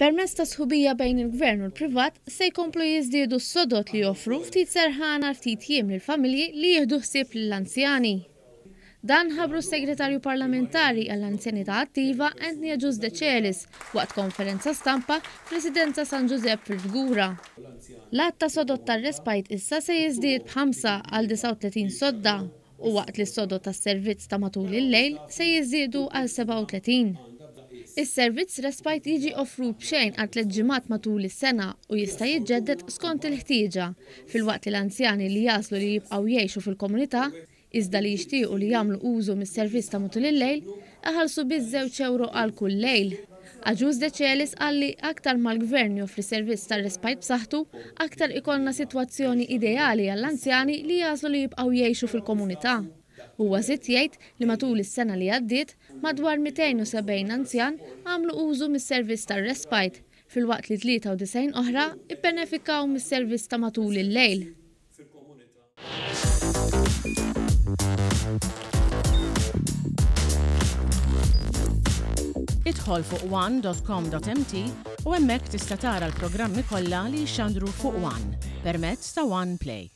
Permezz ta' sħubija bejn il-Gvern u l-privat se jkomplu jiżdiedu s-sodod li joffru ftit serħan għal ftit jiem lill-familji li jieħdu ħsieb lill-anzjani. Dan ħabbru s-Segretarju Parlamentari għall-Anzjanità Attiva Anthony Agius Decelis waqt konferenza stampa f'Residenza San Ġużepp fil-Fgura. L-għadd ta' sodod tar-respite issa se jiżdied b'ħamsa għal 39 sodda u waqt li s-sodod tas-servizz ta' matul il-lejl se jiżdiedu għal 37. Is-servizz respite jiġi offrut b'xejn għal tliet ġimgħat matul is-sena u jista' jiġġedded skont il-ħtieġa, filwaqt li l-anzjani li jagħżlu li jibqgħu jgħixu fil-komunità, iżda li jixtiequ li jagħmlu użu mis-servizz ta' matul il-lejl, iħallsu biss żewġ ewro għal kull lejl. Agius Decelis qal li aktar ma l-Gvern joffri servizz ta' respite b'saħħtu, aktar ikollna sitwazzjoni ideali għall-anzjani li jagħżlu li jibqgħu jgħixu fil-komunità. Huwa żied jgħid li matul is-sena li għaddiet, madwar 270 anzjan għamlu użu mis-servizz tar-respite, filwaqt li 93 oħra bbenefikaw mis-servizz ta' matul il-lejl. Idħol fuq one.com.mt u hemmhekk tista' tara l-programmi kollha li jixxandru fuq One permezz ta' One Play.